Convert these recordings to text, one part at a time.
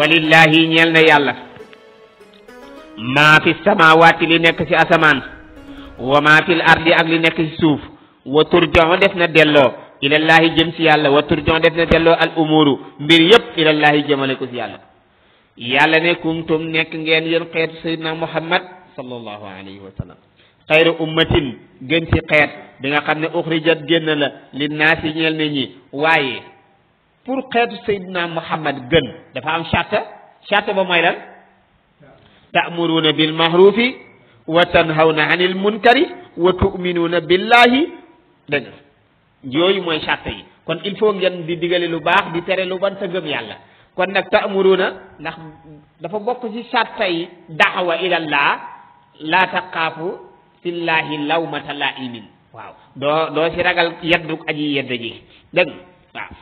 walillahi ñeel na yàlla maa fi samaawaati li nekk ci asamaan wa maa fil ardi ak li nekk ci suuf wa turja'u def na delloo ilallahi jëm ci yàlla wa turja'u def na delloo al umuru mbir yëpp ilallahi jëmale ko ci yàlla yàlla ne kuntum nekk ngeen yéen xeetu sayyidina muhammad sallallahu alayhi wa sallam xayra ummatin gën ci xeet bi nga xam ne uxrijat génn la li naasi ñeel ne ñi waaye pour xeetu sayyidina muhammad gën dafa am charte ba mooy lan ta'muruna bil ma'rufi wa tanhawna anil munkari wa tu'minuna billahi dégg yooyu mooy charte yi kon il faut ngeen di digale lu baax di tere lu ban sa gëm yàlla kon nag ta'muruna ndax dafa bokk ci charte yi da'wa ilallah la taqaafu fillahi lawmata la'imin waaw doo si ragal yeddu aji yedd ji dégg waaw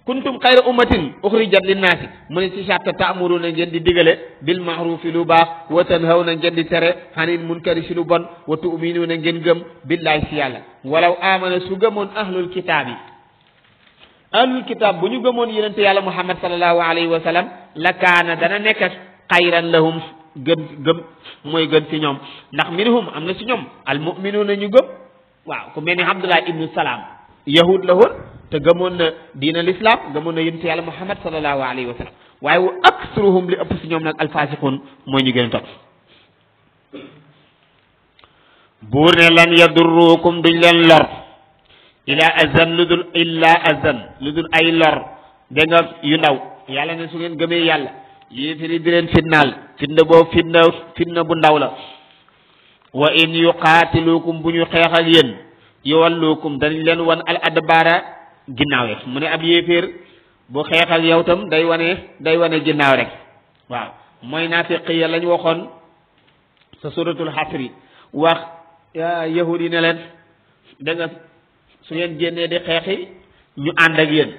kuntum xayra ummatin uxrijat linnaasi mu ne ci charte ta'muruna ngeen di digale bil ma'rufi lu baax wa tanhawna ngeen di tere hanil munkari si lu bon wa tu'minuna ngeen gëm billahi si yàlla walaw amana su gëmoon ahlul kitaab bu ñu gëmoon yonente yàlla muhammad sallallahu alayhi wa sallam la kaana dana nekk xayran lahum gëm mooy gën ci ñoom ndax minhum am na ci ñoom al mu'minuna ñu gëm waaw ku mel ni abdullah ibnu salaam yahud la woon te gëmoon na diina l'islam gëmoon na yonente yàlla muhammad sallallahu alayhi wa sallam waaye wa aktharuhum li ëpp si ñoom nag alfasiqun mooy ñu gën a topp buur ne lan yadurrukum duñ leen lor ila azan lu dul ay lor dégg nga yu ndaw yàlla ne su ngeen gëmee yàlla yéefiri di leen fitnaal fitna bu ndaw la wa in yuqaatilukum bu ñu xeex ak yéen yuwallukum dañ leen wan al adbaara ginnaaw rek mu ne ab yéeféer bu xeex ak yow tam day wane ginnaaw rek waaw mooy naafiq ya lañ waxoon sa suratul hasri wax yahud yi ne leen da nga su ngeen génnee di xeexi ñu ànd ak yéen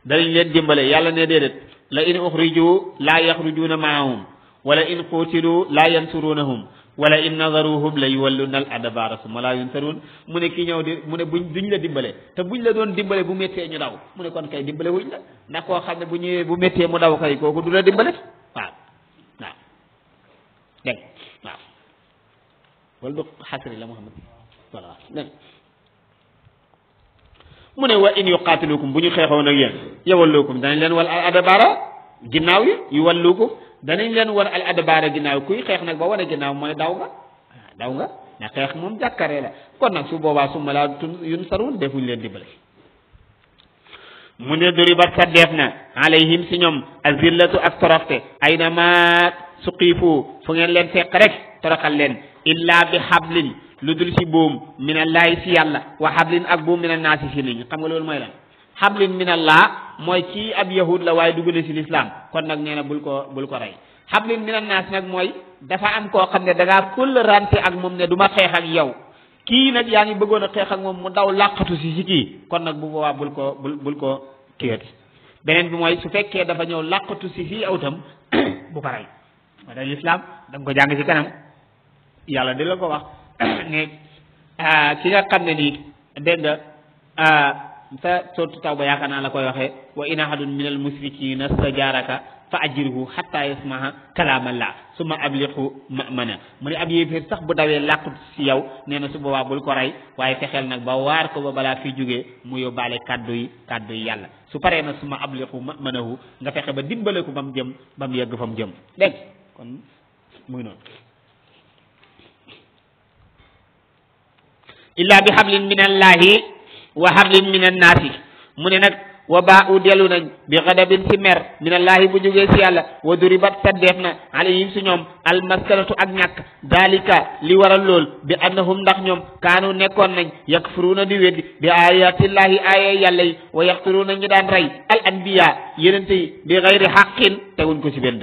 danañ leen dimbale yàlla ne déedéet la in uxriju laa yaxrujuuna maahum wala in qutilu laa yansurunahum wala in nadaruhum la yuwalluna al adbaara summa laa yunsaruun mu ne kii ñëw di mu ne duñ la dimbale te buñ la doon dimbale bu méttee ñu daw mu ne kon kay dimbale wuñ la ndax koo xam ne bu ñëwee bu méttee mu daw kay kooku du la dimbale waaw dégg waaw wala du xasri la Muhammad voilà dégg mu ne wa in yuqaatilukum bu ñu xeexoon ak yéen yawallukum danañ leen wal al adbaara ginnaaw yi yu wallukum danañ leen war al adbaara ginnaaw kuy xeex nag ba wane ginnaaw mooy daw nga na xeex moom jàkkaaree la kon nag su boobaa summa laa yunsarun defuñ leen dimbale mu ne duribat sa def na alayhim si ñoom azillatu ak toroxte ayna ma suqiifu fu ngeen leen fekk rek toroxal leen illa bi hablin lu dul si buum minallahi si yàlla wa hablin ak buum minannaasi si nit ñi xam nga loolu mooy lan hablin minallah mooy kii ab yahud la waaye dugg na si l'islam kon nag nee na bul ko rey hablin minannaas nag mooy dafa am koo xam ne da ngaa kóllërante ak moom ne du ma xeex ak yow kii nag yaa ngi bëggoon a xeex ak moom mu daw làqatu si kii kon nag bu boobaa bul ko kiyati beneen bi mooy su fekkee dafa ñëw làqatu si fii aw tam bu ko rey moo tax l'islam da nga ko jàng si kanam yàlla di la ko wax ne ki nga xam ne nii dégg nga sa sourate Tawba yaakaar naa la koy waxee wa in ahadun min al musrikina stajaraka fa ajirhu hatta yasmaha kalamallah summa ablighu ma'mana mu ne ab yéeféer sax bu dawee làqut si yow nee na su boobaa bul ko rey waaye fexeel nag ba waar ko ba balaa fi jógee mu yóbbaale kàddu yi yàlla su paree nag summa ablighu ma'manahu nga fexe ba dimbale ko ba mu yegg fa mu jëm dégg kon muy noonu illa bi hablin minallahi wa hablin minannaasi mu ne nag wa baa u dellu nañ bi xadabin si mer minallahi bu jógee si yàlla wa duribat saddeef na alayhim si ñoom almaskanatu ak ñàkk dalika li waral lool bi annahum ndax ñoom kaanu nekkoon nañ yakfuruuna di weddi bi ayatillahi aaya yàlla yi wa yaqtuluuna ñu daan rey al anbiya yenente yi bi xayri xaqin teguñ ko si benn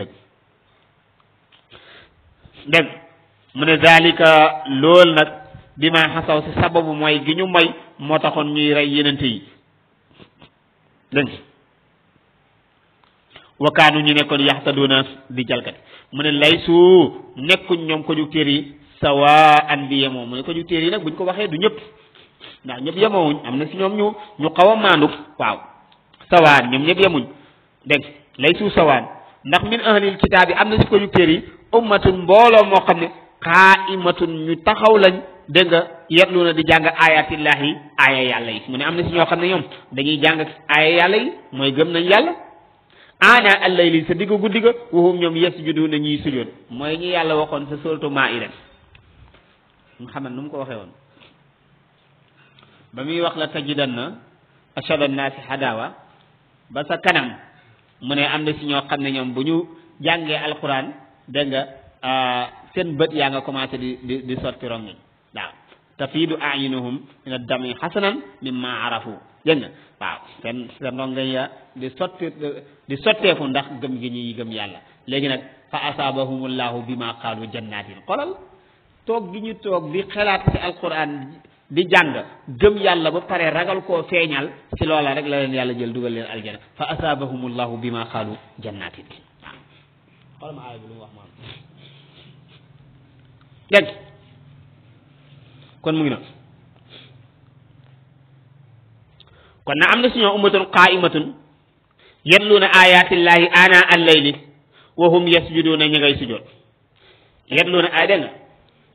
dëgg mu ne dalika lool nag bi ma xasaw si sababu mooy gi ñu moy moo taxoon ñuy rey yenente yi dégg wakaanu ñu nekkoon yaxtaduuna di jalkati mu ne lay su nekkuñ ñoom conducteurs yi sawaan bi yemoo mu ne conducteurs yi nag buñ ko waxee du ñëpp ndax ñëpp yemoowuñ am na si ñoom ñu xaw a maandu waaw sawaan ñoom ñëpp yemuñ dégg lay su sawaan ndax min ahlil kitaabi am na si ko ñu téer yi ummatun mbooloo moo xam ne qaa'imatun ñu taxaw lañ dégg nga yatluuna di jàng ayatillahi aaya yàlla yi mu ne am na si ñoo xam ne ñoom dañuy jàng aaya yàlla yi mooy gëm nañ yàlla ana al-layli sa digg guddi ga wahum ñoom yasjuduuna ñuy sujjoon mooy ñi yàlla waxoon sa suratu Maa'ida nga xam ne nu mu ko waxee woon ba muy wax la tajidanna ashadda naasi hadawa ba sa kanam mu ne am na si ñoo xam ne ñoom bu ñu jàngee alquran dégg nga seen bët yaa nga commencé di sotti rongi waaw tafiidu a'yunuhum min ad-dami hasanan mimma arafu dégg nga waaw seen rongi ya di sotteeku ndax gëm gi ñuy gëm yàlla léegi nag fa asaabahumullahu bima qaalu jannatin xolal toog gi ñu toog di xelaat ci alquran di jàng gëm yàlla ba pare ragal koo feeñal ci loola rek la leen yàlla jël dugal leen aljana fa asaabahumullahu bima qaalu jannatin waaw xool ma aaya bi lu mu wax maam dégg kon mu ngi noonu kon na am na si ñoo ummatun qaa'imatun yatluuna ayatillahi ana al-layli wa hum yasjuduuna ñi ngay sujjoot yatluuna ay dégg nga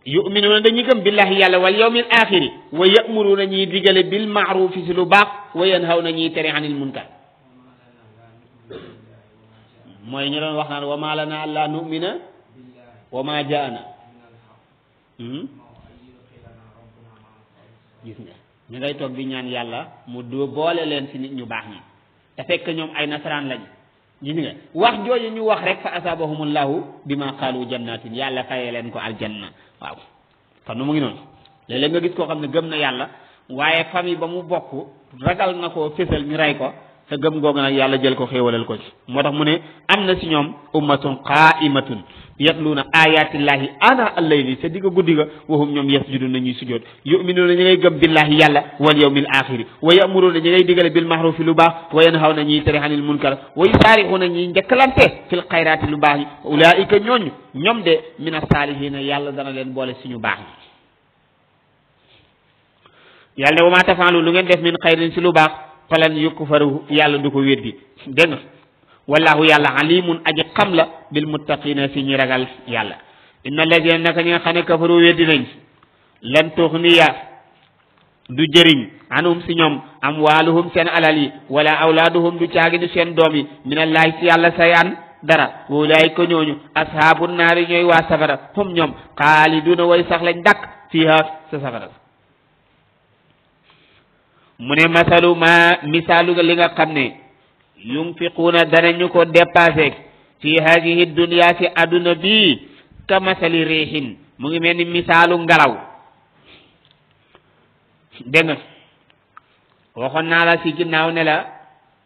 yu'minuuna dañuy gëm billahi yàlla wal yawmil axiri wa ya'muruuna ñuy digale bil ma'rufi si lu baax wa yanhawna ñuy tere anil munkar mooy ñu doon wax naan wa ma lana allaa nu'mina wa ma jaana gis nga ñu ngay toog di ñaan yàlla mu doo boole leen si nit ñu baax ñi te fekk ñoom ay nasaraan lañ gis nga wax jooju ñu wax rek fa asabahumullahu bima qaalu jannatin yàlla fayee leen ko aljanna waaw kon nu mu ngi noonu léeg-léeg nga gis koo xam ne gëm na yàlla waaye famille ba mu bokk ragal na koo fésal ñu rey ko te gëm googu nag yàlla jël ko xéewalal ko ci moo tax mu ne am na si ñoom ummatun qaa'imatun yatluuna ayatillahi ana al-layli sa digga guddi ga wahum ñoom yasjuduna ñuy sujjoot yu'minuuna ñi ngay gëm billahi yàlla wal yawmil axiri wa ya'muruuna ñi ngay digale bil ma'rufi lu baax wa yanhawna ñuy tere anil munkar wa yusaari'uuna ñuy njëkkalante fil xayraati lu baax yi ulaa'ika ñooñu ñoom de min as-saalihiina yàlla dana leen boole suñu baax yi yàlla ne wa maa tafaalu lu ngeen def min xayrin si lu baax falan yukfaru yàlla du ko weddi dégg nga wallahu yàlla alimun aji xam la bil muttaqina si ñi ragal yàlla inna alladina naka ñi nga xam ne kafaru weddi nañ lan tuxniya du jëriñ anum si ñoom amwaaluhum seen alal yi wala awlaaduhum du caaginu seen doom yi minallahi si yàlla sayaan dara wulaay ko ñooñu ashaabu naari ñooy waa safara hum ñoom xaaliduna way sax lañ dakk fiha sa safara mu ne masalu ma misaalu li nga xam ne yunfiquuna danañu ko dépassé fi hadihi dunya si adduna bi ka masali riixin mu ngi mel ni misaalu ngelaw dégg nga waxoon naa la si ginnaaw ne la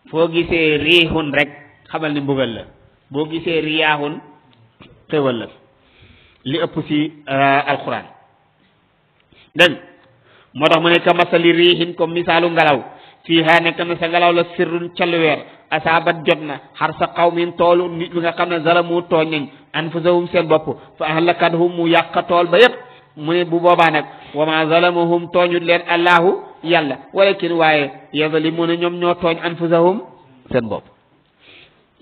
foo gisee riixun rek xamal ni mbugal la boo gisee riyaaxun xéwal la li ëpp si alquran dégg moo tax mu ne ka masali riixin comme misaalu ngelaw fiiha nekk na sa ngelaw la sirrun calluweer asaabat jot na xar sa qawmin toolu nit bi nga xam ne zalamu tooñ nañ anfusahum seen bopp fa ahlakathum mu yàq tool ba yépp mu ne bu boobaa nag wa ma zalamuhum tooñut leen allahu yàlla walakin waaye yazlimuna ñoom ñoo tooñ anfusahum seen bopp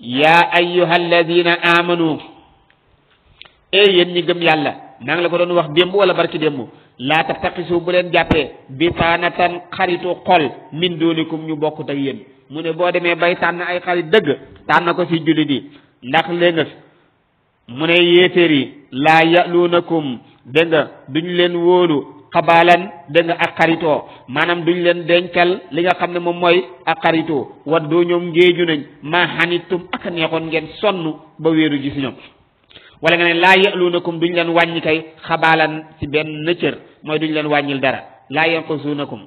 yaa ayyuha alladina amanu yéen ñi gëm yàlla naa ngi la ko doon wax démb wala barki démb laa tattaqisu bu leen jàppee bitaanatan xaritu xol min dunikum ñu bokkut ak yéen mu ne boo demee bay tànn ay xarit dëgg tànn ko si jullit yi ndax léegi nga mu ne yéeféer yi laa ya'luunakum dégg nga duñ leen wóolu xabaalan dégg nga ak xaritoo maanaam duñ leen dencal li nga xam ne moom mooy ak xaritoo waddoo ñoom ngéeju nañ maa xanittum ak neexoon ngeen sonn ba wéeru ji si ñoom wala nga ne laa ya'luunakum duñ leen wàññi kay xabaalan si benn cër mooy duñ leen wàññil dara laa yanqusuunakum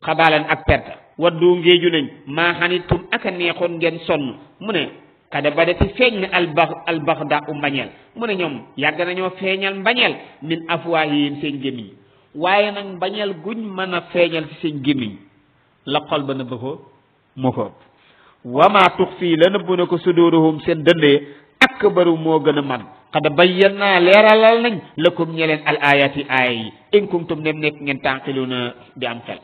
xabaalan ak perte waddu ngéeju nañ maa xanittum ak neexoon ngeen sonn mu ne kada badati feeñ na albaxda u mbañeel mu ne ñoom yàgg nañoo feeñal mbañeel min afwaahihim seen gémmiñ waaye nag mbañeel guñ mën a feeñal ci seen gémmiñ la xol ba nëbb ko moo ko ëpp wama tux fii la nëbb na ko suduruhum seen dëndee akbaru moo gën a man xada bayyana leeralal nañ lakum ñeleen al ayati aaya yi in kuntum nem nekk ngeen tànqiluna di am xel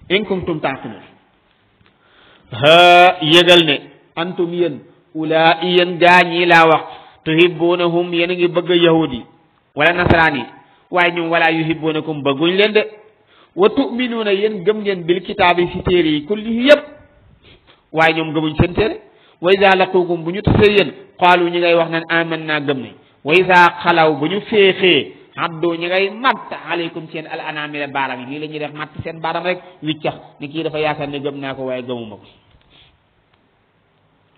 in kuntum tànqiluna ha yëgal ne antum yéen ulaa yéen gaa ñii laa wax tuhibbunahum yéen a ngi bëgg yahudi wala nasaraan yi waaye ñoom wala yuhibbunakum bëgguñ leen de wa tu'minuuna yéen gëm ngeen bil kitaabi si téere yi kullihi yëpp waaye ñoom gëmuñ seen téere wa iza laqukum bu ñu tasee yéen qaalu ñi ngay wax naan amanna gëm ne wa iza xalaw bu ñu féexee addu ñi ngay matt aleykum seen al anamila baaram yi lii la ñuy def matt seen baaram rek wiccax ni kii dafa yaakaar ne gëm naa ko waaye gëmuma ko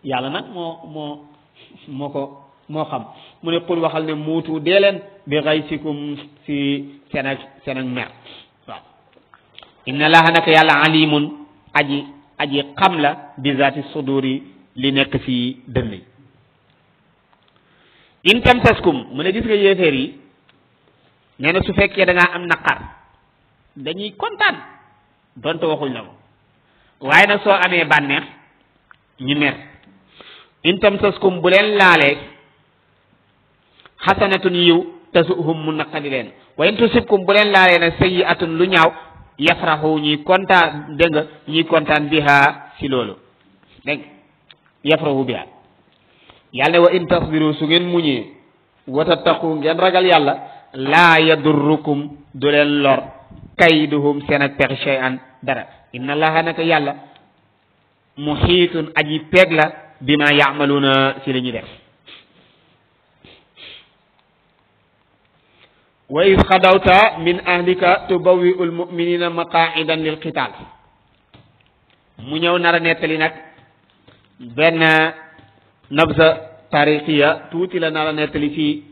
yàlla nag moo xam mu ne qul waxal ne muutu dee leen bi xaysikum si seen ak mer waaw inna laaha naka yàlla alimun aji xam la bi zaati suduri li nekk fi dënn yi in tamsaskum mu ne gis nga yéeféer yi nee na su fekkee da ngaa am naqar dañuy kontaan donte waxuñ la ko waaye nag soo amee bànneex ñu mer in tamsaskum bu leen laalee xasanatun yiw tasuhum mu naqadi leen wa in tusibkum bu leen laalee nag sayyi'atun lu ñaaw yafraxu ñuy kontaan dégg nga ñuy kontaan biha si loolu dégg yafraxu biha yàlla wa in tasbiru su ngeen muñee wa tattaqu ngeen ragal yàlla laa yadurrukum du leen lor kayduhum seen ak pexe shay'an dara inna allaha naka yàlla muhiitun aji peeg la bima ya'maluna si li ñuy def wa iz xadawta min ahlika tubawwi'u almu'minina maqa'idan lil qital mu ñëw nar a nettali nag benn nabza tarixiya tuuti la nar a nettali fii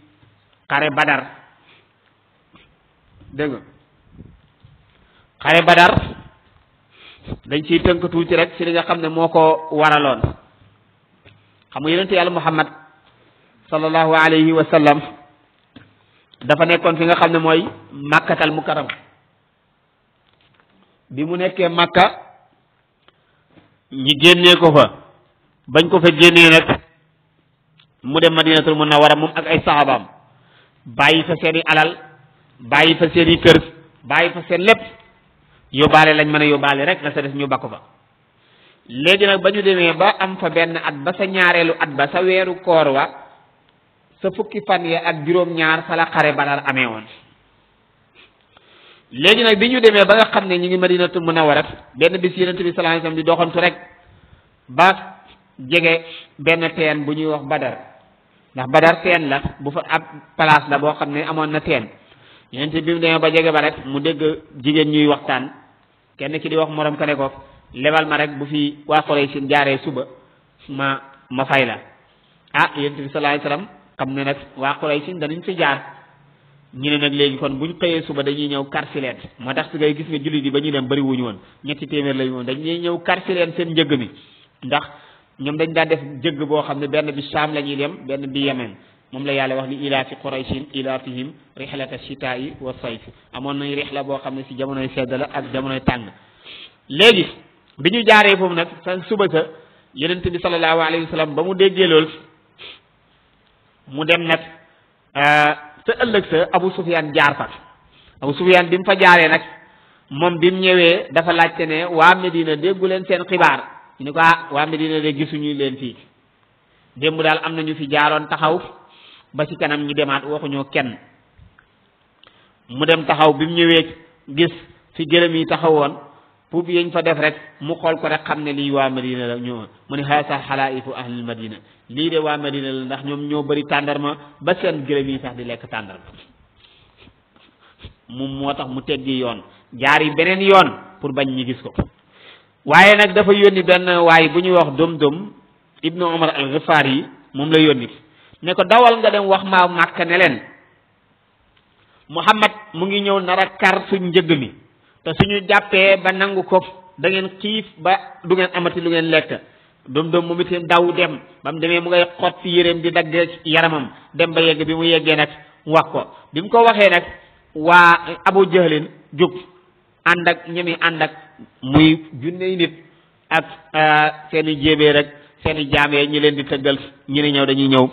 xare badar dégg nga xare badar dañ ciy tënk tuuti rek ci li nga xam ne moo ko waraloon xam nga yonente yàlla muhammad sallallahu alayhi wa sallam dafa nekkoon fi nga xam ne mooy makkatal mukarram bi mu nekkee makka ñi génnee ko fa bañ ko fa génnee nag mu dem madinatul munawwara moom ak ay sahabaam bàyyi fa seeni alal bàyyi fa seeni kër bàyyi fa seen lépp yóbbaale lañ mën a yóbbaale rek la sa des ñu bakko fa léegi nag ba ñu demee ba am fa benn at ba sa ñaareelu at ba sa weeru koor wa sa fukki fan ya ak juróom-ñaar fa la xare badar amee woon léegi nag bi ñu demee ba nga xam ne ñu ngi madinatul munawwara benn bis yonent bi sallallahu alayhi wasallam di doxantu rek ba jege benn teen bu ñuy wax badar ndax badar teen la bu fa ab place la boo xam ne amoon na teen yonent bi mu demee ba jege ba rek mu dégg jigéen ñuy waxtaan kenn ki di wax morom ka ne ko lebal ma rek bu fi waa Quraysh jaaree suba ma fay la ah yonent bi sallallahu alayhi wasallam xam ne nag waa Quraysh danañ fi jaar ñu ne nag léegi kon buñ xëyee suba dañuy ñëw karsi leen moo tax si ngay gis nga jullit yi ba ñuy dem bëri wuñu woon ñetti téeméer lañu woon dañuy ñëw karsi leen seen njëgg mi ndax ñoom dañ daa def jëgg boo xam ne benn bi Saam la ñuy dem benn bi Yemen moom la yàlla wax li ilaafi Qurayshin ilaafihim rihlata shitaa'i wa sayf amoon nañ rihla boo xam ne si jamonoy sedd la ak jamonoy tàng léegi bi ñu jaaree foofu nag sa suba sa yonent bi sallallahu alayhi wa sallam ba mu déggee lool mu dem nag sa ëllëg sa Abu Sufyaan jaar fa Abu Sufyaan bi mu fa jaaree nag moom bi mu ñëwee dafa laajte ne waa Medina déggu leen seen xibaar ñu ne ko ah waa Medina de gisuñu leen fii démb daal am na ñu fi jaaroon taxaw ba ci kanam ñu demaat waxuñoo kenn mu dem taxaw bi mu ñëwee gis fi gërëm yi taxawoon puub yañ fa def rek mu xool ko rek xam ne lii waa Medina la ñoo mu ne haasa xalaa'ifu ahlil Madina lii de waa Medina la ndax ñoom ñoo bëri tàndarma ba seen gërëm yi sax di lekk tàndarma moom moo tax mu teggi yoon jaar yi beneen yoon pour bañ ñi gis ko waaye nag dafa yónni benn waay bu ñuy wax Dom ibnu Umar al-Ghifari yi moom la yónni ne ko dawal nga dem wax maa Màkka ne leen Muhammad mu ngi ñëw nar a kar suñ njëgg mi te suñu jàppee ba nangu ko da ngeen xiif ba du ngeen amati lu ngeen lekk Dom moom itam daw dem ba mu demee mu ngay xot ci yéreem di dagg yaramam dem ba yegg bi mu yeggee nag wax ko bi mu ko waxee nag waa Abu Jahlin jóg ànd ak ñemi ànd ak muy junney nit ak seen i jéebee rek seen i jaamee ñi leen di tëggal ñi ne ñëw dañuy ñëw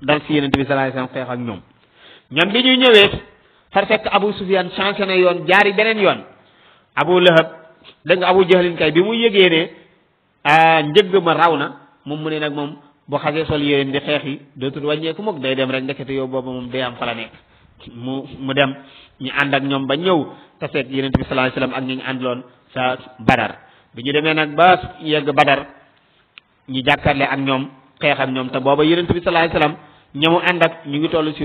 dal si Yonent bi sallallahu alayhi wasallam xeex ak ñoom bi ñuy ñëwee far fekk Abu Sufyan changé na yoon jaari beneen yoon Abu Lahab dégg nga Abu Jahlin kay bi mu yëgee ne njëgg ma raw na moom mu ne nag moom boo xasee sol yéen di xeex yi dootul wàññeeku moom day dem rek ndekete yow booba moom day am fa la nekk mu dem ñu ànd ak ñoom ba ñëw te fekk yonent bi sallallahu alayhi wasallam ak ñi ñu àndaloon sa Badar bi ñu demee nag ba yegg Badar ñu jàkkaarle ak ñoom xeex ak ñoom te booba yonent bi sallallahu alayhi wasallam ñamu ànd ak ñu ngi toll ci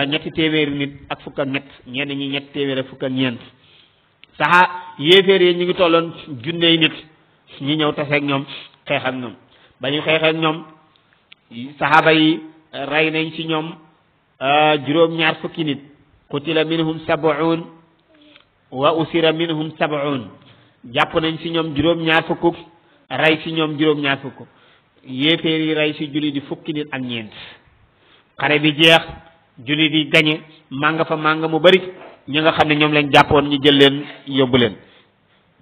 ñetti téeméeri nit ak fukk ak ñett ñenn ñi ñetti téeméer ak fukk ak ñeent saxa yéeféer yi ñu ngi tolloon junney nit ñi ñëw taseeg ñoom xeex ak ñoom ba ñu xeex ak ñoom saxaaba yi rey nañ ci ñoom juróom-ñaar fukki nit qutila minhum sab'un wa usira minhum sab'un jàpp nañ ci ñoom juróom-ñaar fukk rey ci ñoom juróom-ñaar fukk yéeféer yi rey ci julli di fukki nit ak ñeent xare bi jeex julli di gañe mànga fa mànga mu bari ñi nga xam ne ñoom lañ jàppoon ñu jël leen yóbbu leen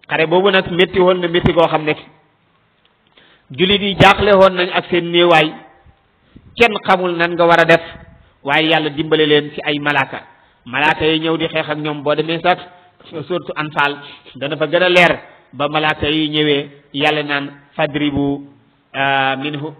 xare boobu nag métti woon na métti koo xam ne jullit yi jaaxle woon nañ ak seen néewaay kenn xamul nan nga war a def waaye yàlla dimbale leen ci ay malaaka yi ñëw di xeex ak ñoom boo demee sax surtout Anfal dana fa gën a leer ba malaaka yi ñëwee yàlla naan fadribu minhu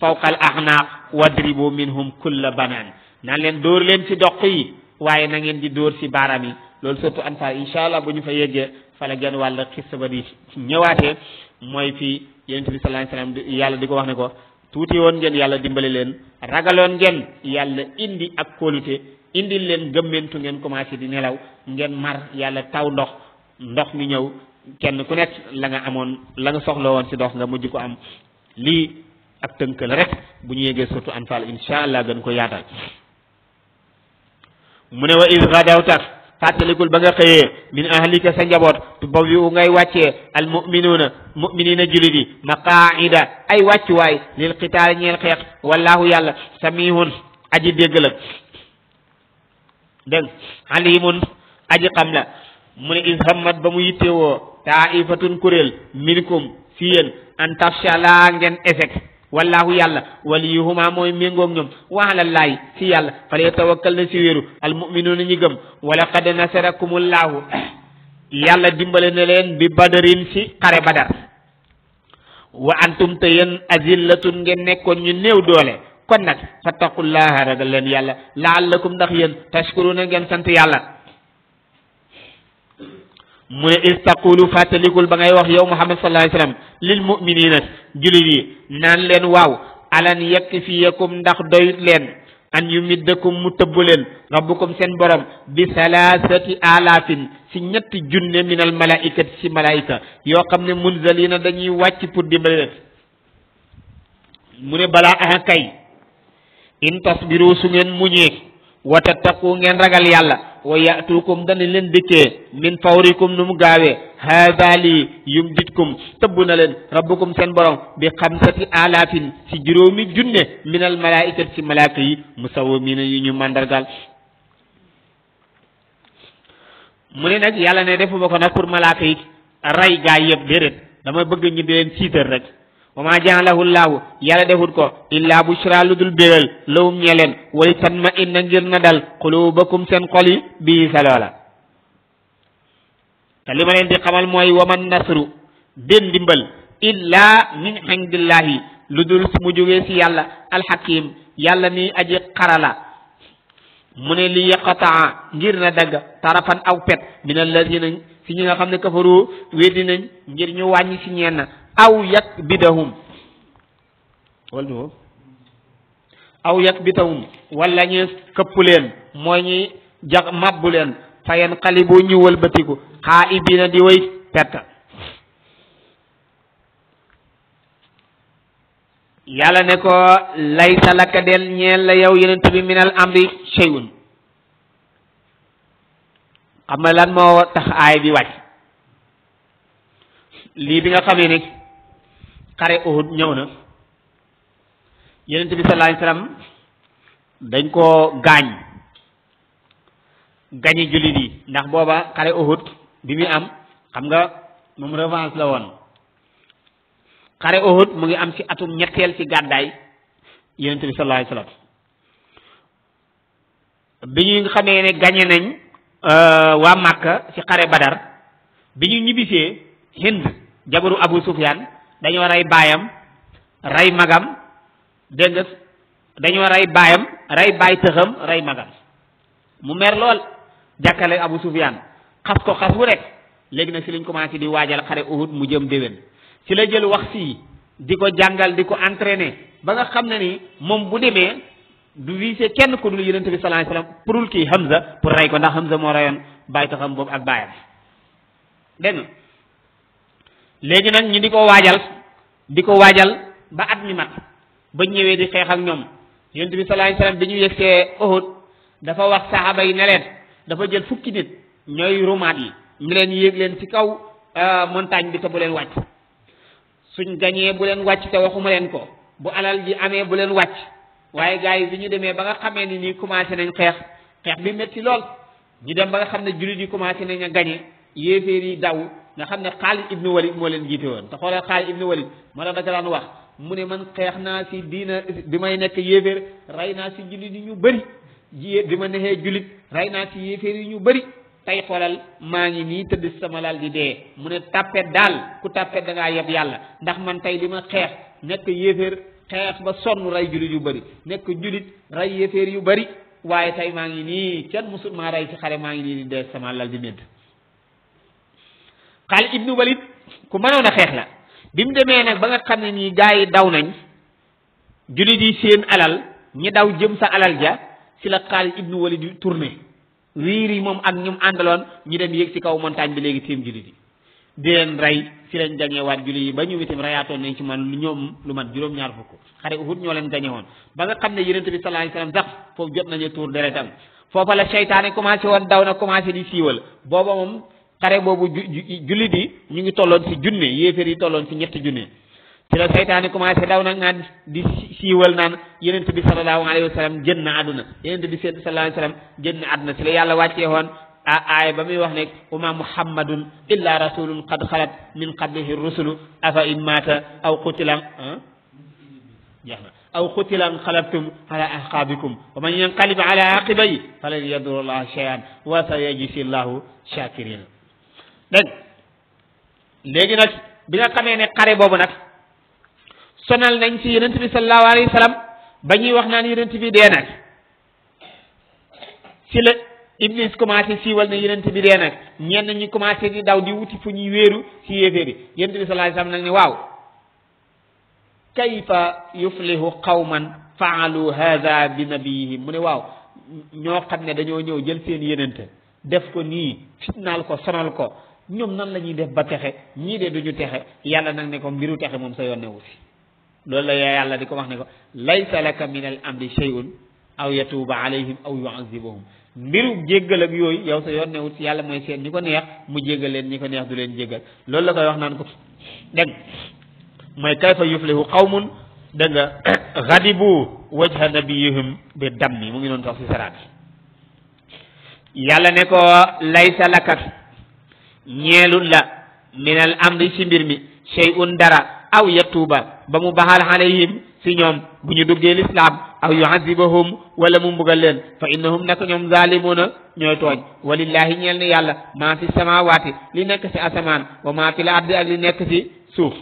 fawqal axnaaq wadribu minhum kulla banaan naan leen dóor leen ci doq yi waaye na ngeen di dóor ci baaraam yi loolu surtout Anfal incha allah bu ñu fa yeggee fa la genn wàll xissa ba di ñëwaatee mooy fii yonent bi sallallahu alayhi wasallam yàlla di ko wax ne ko tuuti woon ngeen yàlla dimbale leen ragaloon ngeen yàlla indi ak kóolute indil leen gëmmentu ngeen commencé di nelaw ngeen mar yàlla taw ndox mi ñëw kenn ku nekk la nga amoon la nga soxla woon ci ndox nga mujj ko am lii ak tënk la rek bu ñu yeggee surtout Anfal incha allah gën ko yaatal mu ne wa iz gadawta fàttalikul ba nga xëyee min ahlika sa njaboot tu bob yu ngay wàccee al muminina jullit yi maqaida ay wàccuwaay lil qitaal ñeel xeex wallahu yàlla samihun aji dégg la dégg alimun aji xam la mu ne is hammat ba mu yittewoo taifatun kuréel minkum si yéen an tafshala ngeen échec wallahu yàlla waliyuhuma mooy méngoog ñoom wa alallahi si yàlla fala yatawakkal na si wéeru almuminuuna ñi gëm wala qad nasarakumullahu yàlla dimbale na leen bi badarin si xare badar wa antum te yéen azillatun ngeen nekkoon ñu néew doole kon nag fattaqullaha ragal leen yàlla laallakum ndax yéen tashkuruna ngeen sant yàlla mu ne istaqulu fàttalikul ba ngay wax yow Muhammad sallallahu alayhi wasallam lil muminina julit yi naan leen waaw alan yakfiyakum ndax doyut leen an yumiddakum mu tëbb leen rabbukum seen borom bi salasati alafin si ñetti junne minal malaikati si malaika yoo xam ne munzalina dañuy wàcc pour dimbale leen mu ne balaa aha kay in tasbiru su ngeen muñee wa tattaqu ngeen ragal yàlla wa yatukum dana leen dëkkee min fawrikum nu mu gaawee haada lii yumditkum tëbb na leen rabbukum seen borom bi xamsati alafin si juróomi junne minal malaikati si malaaka yi musawwimina yu ñu mandargal mu ne nag yàlla ne defuma ko nag pour malaaka yi ray gaa yëpp déedéet dama bëgg ñu di leen siital rek wa ma ja'alahu llahu yàlla defut ko illa bushra lu dul bégal lawum ñeleen wali tanma inna ngir na dal qulubakum seen xol yi bii sa loola te li ma leen di xamal mooy waman nasru den ndimbal illa min indillahi lu dul mu jógee si yàlla alxakim yàlla mi aji xarala mu ne li yaqataa ngir na dagg tarafan aw pet min alladina si ñi nga xam ne kafaru weddi nañ ngir ñu wàññi si ñenn aw yakbidahum wala ñu këpp leen mooy ñi jax mabbu leen fayen xalibu ñu wëlbatiku xaaibina di way pett yàlla ne ko laysa laka del ñeel la yow yenent bi minal amri shay'un xam nga lan moo tax aay bi wàcc lii bi nga xamee ne xare Uhud ñëw na yenent bi sallallahu alayhi wasallam dañ koo gañi jullit yi ndax booba xare Uhud bi muy am xam nga moom revanche la woon xare Uhud mu ngi am ci atum ñetteel ci gàddaay yenent bi sallallahu alayhi wasallam bi ñu xamee ne gañe nañ waa Makka ci xare Badar bi ñu ñibbisee Hind jabaru Abu Sufyan dañoo rey baayam rey magam dégg nga dañoo rey baayam rey baay tëxam rey magam mu mer lool jàkkale Abu Sufyan xas ko xas bu rek léegi nag si lañ commencé di waajal xare Uhud mu jëm déwén ci la jël wax si di ko jàngal di ko entraîner ba nga xam ne ni moom bu demee du visé kenn ku dul yonent bi sallallahu alayhi wasallam pourul kii Hamza pour rey ko ndax Hamza moo reyoon baay taxam boobu ak baayam dégg nga léegi nag ñu di ko waajal ba at mi mat ba ñëwee di xeex ak ñoom yonent bi sallallahu alayhi wasallam bi ñu yegsee Uhud dafa wax saxaaba yi ne leen dafa jël fukki nit ñooy rumaat yi ñu leen yéeg leen ci kaw montagne bi te bu leen wàcc suñ gañee bu leen wàcc te waxuma leen ko bu alal ji amee bu leen wàcc waaye gars yi bi ñu demee ba nga xamee ni nii commencé nañ xeex bi métti lool ñu dem ba nga xam ne jullit yi commencé nañ a gañe yéeféer yi daw nga xam ne Xaalid ibnu Walid moo leen jiite woon te xoolal Xaalid ibnu Walid moo tax da daan wax mu ne man xeex naa si diina bi may nekk yéeféer rey naa si jullit yi ñu bëri bi ma neexee jullit rey naa si yéeféer yi ñu bëri tey xoolal maa ngi nii tëdd sama lal di dee mu ne tàppet daal ku tàppet da ngaa yeb yàlla ndax man tey li ma xeex nekk yéeféer xeex ba sonn rey jullit yu bëri nekk jullit rey yéeféer yu bëri waaye tey maa ngi nii kenn musul maa rey ci xare maa ngi nii di dee sama lal di médd Xaalid ibnu Walid ku mënoon a xeex la bi mu demee nag ba nga xam ne nii gars yi daw nañ jullit yi seen alal ñi daw jëm sa alal ja si la Xaalid ibnu Walid yu tourné riir yi moom ak ñum àndaloon ñu dem yéeg ci kaw montagne bi léegi tiim jullit yi di leen rey si lañ gañewaat jullit yi ba ñu itam reyaatoon nañ ci man ñoom lu mat juróom-ñaar fukk xare Uhud ñoo leen gañe woon ba nga xam ne yonent bi sallallahu alayhi wasallam sax foofu jot nañu tuur deretam foofa la seytaane commencé woon daw na commencé di siiwal booba moom xare boobu jullit yi ñu ngi tolloon si junne yéeféer yi tolloon si ñetti junne ci la seytaane commencé daw nag naan di siiwal naan yonent bi sallallahu alayhi wasallam génn na àdduna yonent bi sallallahu alayhi wasallam génn na àdduna si la yàlla wàccee woon aaya ba muy wax ne wa ma muhammadun illa rasulun qad xalat min qablihi rusulu afa in mata aw qutilan jeex na aw qutilan xalabtum ala aqabikum wa man yanqalib ala aqibayhi falan yadurra llaha shay'an wa sayajzi llahu shakirina dégg léegi nag bi nga xamee ne xare boobu nag sonal nañ ci yonent bi sallallahu alayhi wa sallam ba ñuy wax naan yonent bi dee nag ci la Iblis commencé siiwal ne yonent bi dee nag ñenn ñi commencé di daw di wuti fu ñuy wéeru ci yéeféer yi yonent bi sallallahu alayhi wa sallam nag ne waaw kayfa yuflihu qawman faalu hadha bi nabiyihim mu ne waaw ñoo xam ne dañoo ñëw jël seen yonent def ko nii fitnaal ko sonal ko ñoom nan la ñuy def ba texe ñii de duñu texe yàlla nag ne ko mbiru texe moom sa yoon newu si loolu la yàlla di ko wax ne ko laysa laka min al amri shay'un aw yatuuba alayhim aw yu'azibuhum mbiru jéggal ak yooyu yow sa yoon newu si yàlla mooy seet ñi ko neex mu jéggal leen ñi ko neex du leen jéggal loolu la koy wax naan ko dégg mooy kayfa yuflihu qawmun dégg nga ghadibu wajha nabiyihim bi dammi mu ngi noonu sax si saraat yàlla ne ko laysa laka ñeelul la minal amri ci mbir mi shay'un dara aw yatuuba ba mu baxal alayhim si ñoom bu ñu duggee lislaam aw yu'azibahum wala mu mbugal leen fa innahum nak ñoom zalimuna ñooy tooñ walillahi ñeel ni yàlla maa fi samawaati li nekk si asamaan wa maa fi l ardi ak li nekk si suuf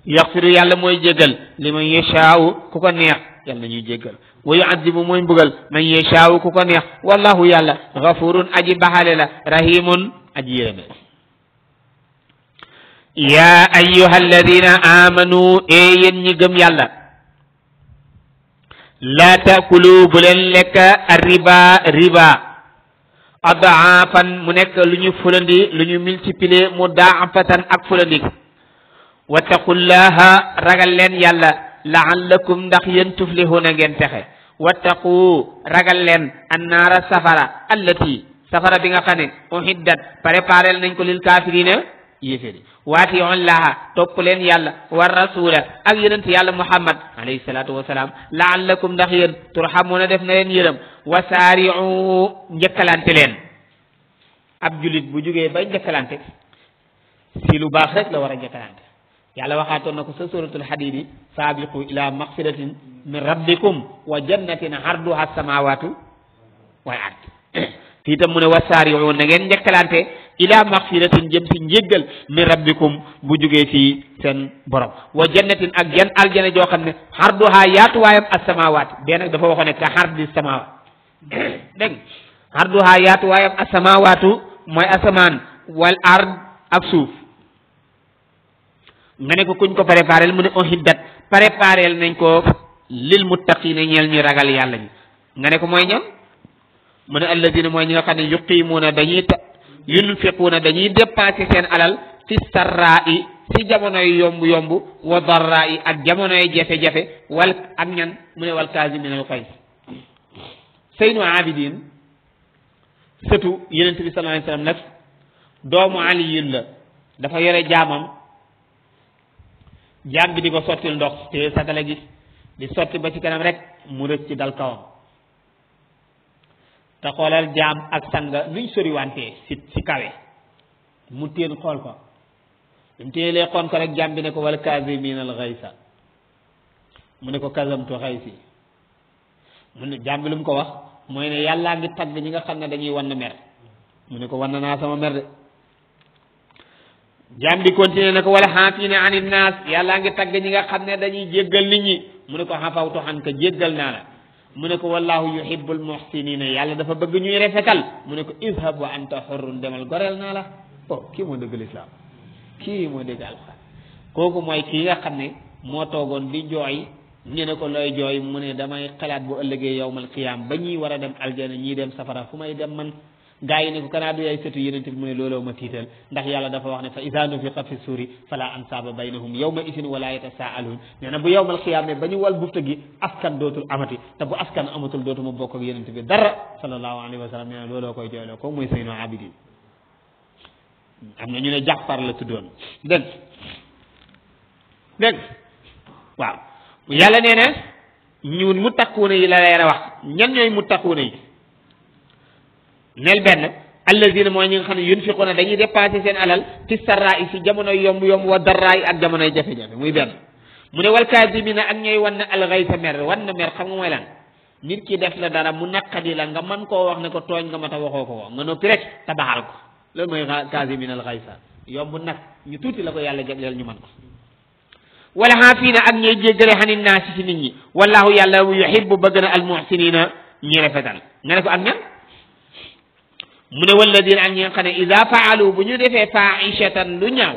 yaxfiru yàlla mooy jéggal li man yashaawu ku ko neex yàlla ñuy jéggal wa yu'azibu mooy mbugal man yashaawu ku ko neex wallahu yàlla ghafurun aji baxale la rahimun aji yërëme yaa ayyuha alladina amanu yéen ñi gëm yàlla laa taakulu bu leen lekk riba adaafan mu nekk lu ñu fulandi lu ñu multiplier mu daafatan ak fulandi wattaqullaha ragal leen yàlla laallakum ndax yéen tuflihuna ngeen texe wattaqu ragal leen annaara safara allati safara bi nga xam ne uhiddat préparé nañ ko lil kaafirina yéeféeri waati llaha topp leen yàlla wa rasula ak yonent yàlla muhammad alayhi salatu wasalaam laallakum ndax yéen turhamuna def na leen yërëm wasaari'u njëkkalante leen ab julit bu jógee bay njëkkalante si lu baax rek la war a njëkkalante yàlla waxaatoon na ko sa suratul hadidi saabiqu ila magfiratin min rabbikum wa jannatin arduha samawatu wal ard fii tam mu ne wasaari'u na ngeen njëkkalante ila maxfiratin jëm si njéggal min rabbikum bu jugee ci seen borom wa jannatin ak jan aljana joo xam ne xarduha yaatuwaayam as-samaawaat bee nag dafa waxoon ne ka xardi samaawaat dégg xarduha yaatuwaayam as-samaawaatu mooy asamaan wal ard ak suuf nga ne ko kuñ ko préparel mu ne uhiddat préparel nañ ko lil muttaqina ñeel ñu ragal yàlla ñi nga ne ko mooy ñam mu ne alladina mooy ñi nga xam ne yuqimuuna dañuy yunfiquuna dañuy dépenser seen alal fi sarra'i si jamonoy yomb wa darra'i ak jamonoy jafe-jafe wal ak ñan mu ne wal kaazimina al xays Seynu Abidin sëtu Yonent bi sallallahu alayhi wasallam nag doomu Aliyun la dafa yore jaam bi di ko sottil ndox te satala gi di sotti ba ci kanam rek mu rëcc ci dal kawam te xoolal jaam ak sanga nuñ soriwante si kawe mu téen xool ko mu téelee xoon ko rek jaam bi ne ko wal kaazimiina al xaysa mu ne ko kazamtu xaysi mu ne jaam bi lu mu ko wax mooy ne yàllaa ngi tagg ñi nga xam ne dañuy wan mer mu ne ko wan naa sama mer de jaam bi continué ne ko wala xaafiina anin naas yàllaa ngi tagg ñi nga xam ne dañuy jéggal nit ñi mu ne ko xafawtu xan ka jéggal naa la mu ne ko wallahu yuhibbul muhsinina yàlla dafa bëgg ñuy rafetal mu ne ko izhab wa anta hurrun demal goreel naa la kii moo dëgg lislaam kii moo dëgg alxuraan kooku mooy kii nga xam ne moo toogoon di jooy ñu ne ko looy jooy mu ne damay xalaat bu ëllëgee yawmal qiyaam ba ñuy war a dem aljana ñii dem safara fu may dem man gaa yi ne ko kanaa du yaay sëtu Yonent bi mu ne looloo ma tiital ndax yàlla dafa wax ne fa iza nufiqa fi suuri fala ansaaba baynahum yawma idin wala yatasaaluun nee na bu yawmal qiyaama ba ñu wal bufta gi askan dootul amati te bu askan amatul dootuma bokk ak Yonent bi dara sallallahu alayhi wa sallam nee na looloo koy jooyloo ko mooy Seynu Abidin am na ñu ne Jaxfar la tuddoon dégg waaw yàlla nee na ñun muttaquuna yi la leer a wax ñan ñooy muttaquuna yi neel benn allazina mooy ñi nga xam ne yunfiquuna dañuy dépenser seen alal fi sarra'i si jamonoy yomb wa darra'i ak jamonoy jafe-jafe muy benn mu ne wal kaazimina ak ñooy wan na alxaysa mer wan na mer xam nga mooy lan nit ki def la dara mu naqadi la nga mën koo wax ne ko tooñ nga ma ta waxoo ko nga noppi rek tabaxal ko loolu mooy kaazimina alxaysa yomb nag ñu tuuti la ko yàlla jagleel ñu mën ko wala xaafiina ak ñooy jéggale xanin naasi si nit ñi wallahu yàlla yuhibbu bëgg na almuhsinina ñi rafetal nga ne ko ak ñan mu ne walladina ak ñi nga xam ne ida faalu bu ñu defee faishatan lu ñaaw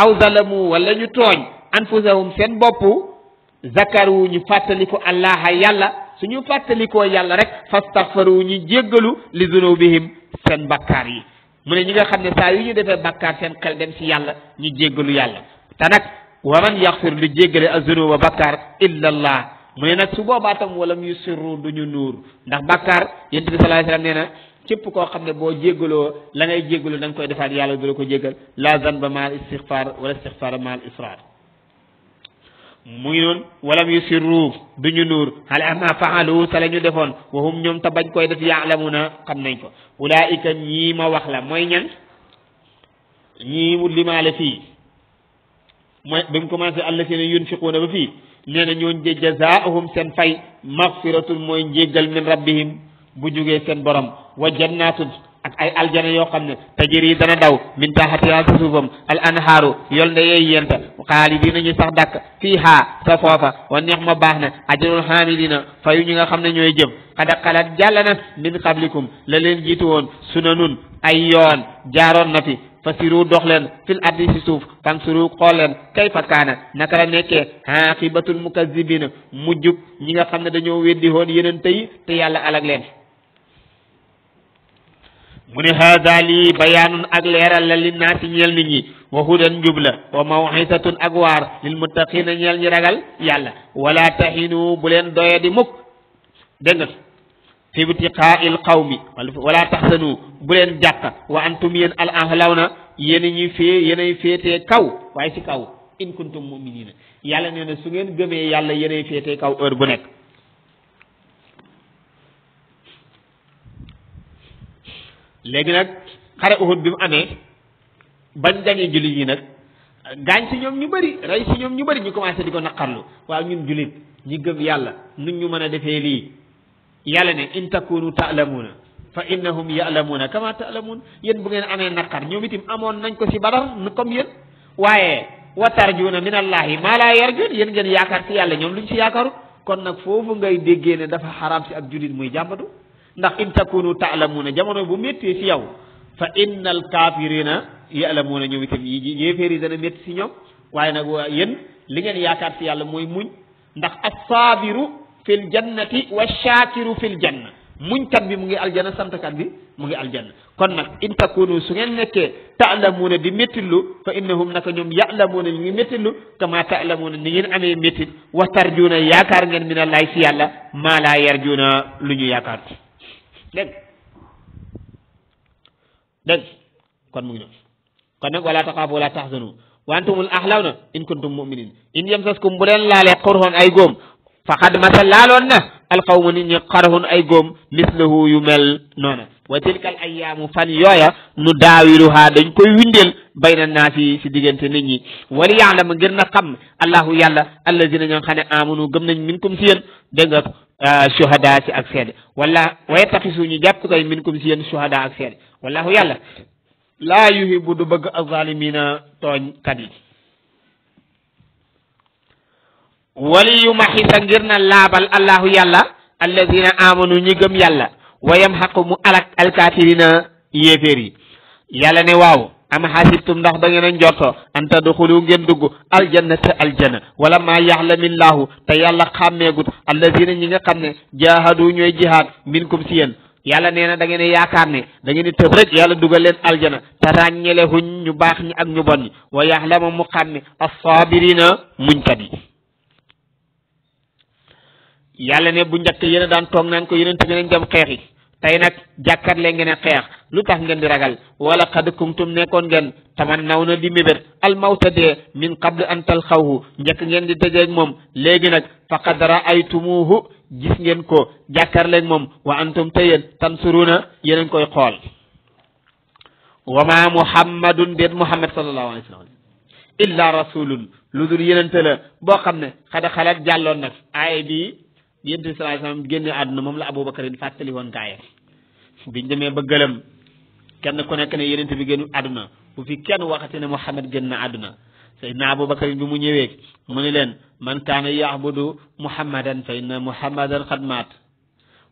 aw zalamu wala ñu tooñ anfusahum seen bopp zakaru ñu fàttaliku allaha yàlla suñu fàttalikoo yàlla rek fastaghfaru ñu jéggalu li zunubihim seen bakkaar yi mu ne ñi nga xam ne saa yu ñu defee bakkaar seen xel dem si yàlla ñu jéggalu yàlla te nag wa man yaxfir lu jéggale azunuba bakkaar illa allah mu ne nag su boobaa tam walam yusirru duñu nuur ndax bakkaar yonent bi sallallahu alayhi wasallam nee na képp koo xam ne boo jéggaloo la ngay jéggalu da nga koy defaat yàlla du la ko jéggal la zanba maal istixfar wala istixfar maal israr mu ngi noonu walam yusirru duñu nuur ala ma faalu sa la ñu defoon wahum ñoom te bañ koy def yaalamuna xam nañ ko ulaika ñii ma wax la mooy ñan ñii mu limaale fii mooy ba mu commencé allazina yunfiquuna ba fii nee na ñooñ de jazaahum seen fay magfiratun mooy njéggal min rabbihim bu jugee seen borom wa jannatun ak ay aljana yoo xam ne tajri dana daw min tahtiha sa suufam al anhaaru yol nde yeey yenta xaalidina ñu sax dàkk fiiha sa foofa wa neex ma baax na ajrul xaamidina fayu ñi nga xam ne ñooy jëf xada xalat jàll na min qablikum la leen jiitu woon sunanun ay yoon jaaroon na fi fasiru dox leen fil ardi si suuf fansuru xool leen kayfa kaana naka la nekkee aqibatul mukazzibina mujjub ñi nga xam ne dañoo weddi woon yeneen tey te yàlla alag leen mu ne haada lii bayaanun ak leeral la linnaasi ñeel nit ñi wa hudan njub la wa mawxisatun ak waar lil muttaqina ñeel ñi ragal yàlla wala tahinu bu leen doye di mukk dégg nga fi ibtiqaa'il qawmi wala taxsanu bu leen jàq wa antum yéen al ahlawna yéenay féetee kaw waaye si kaw in kuntum muminina yàlla nee na su ngeen gëmee yàlla yéenay féetee kaw heure bu nekk léegi nag xare Uhud bi mu amee bañ gañee jullit yi nag gaañ si ñoom ñu bëri rey si ñoom ñu bëri ñu commencé di ko naqarlu waaw ñun jullit ñi gëm yàlla nun ñu mën a defee lii yàlla ne in takunu ta'lamuna fa innahum ya'lamuuna kama ta'lamuun yéen bu ngeen amee naqar ñoom itam amoon nañ ko si Badar comme yéen waaye wa tarjuuna min allahi maa laa yarjuun yéen ngeen yaakaar si yàlla ñoom luñ si yaakaaru kon nag foofu ngay déggee ne dafa xaraam si ab julit muy jàmbatu ndax in takunu ta'lamuuna jamono bu méttee si yow fa innal kaafirina ya'lamuuna ñoom itam yéeféer yi dana métti si ñoom waaye nag yéen li ngeen yaakaar si yàlla mooy muñ ndax as-saabiru fil jannati wa shaakiru fil janna muñkat bi mu ngi aljana santkat bi mu ngi aljanna kon nag in takunu su ngeen nekkee ta'lamuuna di méttilu fa innahum naka ñoom ya'lamuuna ñu ngi méttilu kama ta'lamuuna ni ngeen amee méttit wa tarjuuna yaakaar ngeen min allahi si yàlla maa laa yarjuuna lu ñu yaakaar dégg kon mu ngi noonu kon nag wala taxaafu wala taxzanu wa antumul ahlawna in kuntum mu'minin in yamsaskum bu leen laalee qurhun ay góom faqad masa laaloon na alqawmu nit ñi qarhun ay góom mislahu yu mel noona wa tilkal ayyaamu fan yooya nu daawiluha dañ koy windeel bayna naasi si diggante nit ñi wali ya'lam ngir na xam allahu yàlla allazina ñoo xam ne amanu gëm nañ minkum si yéen dégg nga shuhada si ak seede wala wa yattaxisu ñu jàpp koy minkum si yéen shuhada ak seede wallahu yàlla laa yuhibbu du bëgg azalimina tooñkat yi wali yu maxisa ngir na laabal allahu yàlla alladina amanu ñi gëm yàlla wa yamxaqu mu alak alkafirina yéeféer yi yàlla ne waaw am xasibtum ndax da ngeen a njorto an tadxulu ngeen dugg aljannata aljanna wala maa yaxlamillahu te yàlla xàmmeegut alladina ñi nga xam ne jahadu ñooy jihaad minkum si yéen yàlla nee na da ngeen yaakaar ne da ngeen di tëb rek yàlla dugal leen aljana te ràññele huñ ñu baax ñi ak ñu bon ñi wa yaxlama mu xàmme as-sabirina muñkat yi yàlla ne bu njëkk yéen a daan toog naan ko yéen ngeen dem xeex yi tey nag jàkkaat leen ngeen xeex lu tax ngeen di ragal wala qad kuntum nekkoon ngeen tamannaw na di mébét almawta dee min qabl an talxawhu njëkk ngeen di dajeeg moom léegi nag faqad ra'aytumuhu gis ngeen ko jàkkaar leen moom wa antum te yéen tansuruna yéen a ngi koy xool wa ma muhammadun déet muhammad sallallahu alayhi wa sallam illa rasulun lu dul yenente la boo xam ne xada xalaat jàlloon nag aaya bi yonent bi sallallahu alayhi wasallam génne àdduna moom la Abubakar di fàttali woon gaaya biñ demee ba gëlëm kenn ku nekk ne yonent bi génn àdduna bu fi kenn waxati ne Muhammad génn na àdduna Seydina Abubakar bi mu ñëwee mu ne leen man kaana ya'budu Muhammadan fa inna Muhammadan qad maat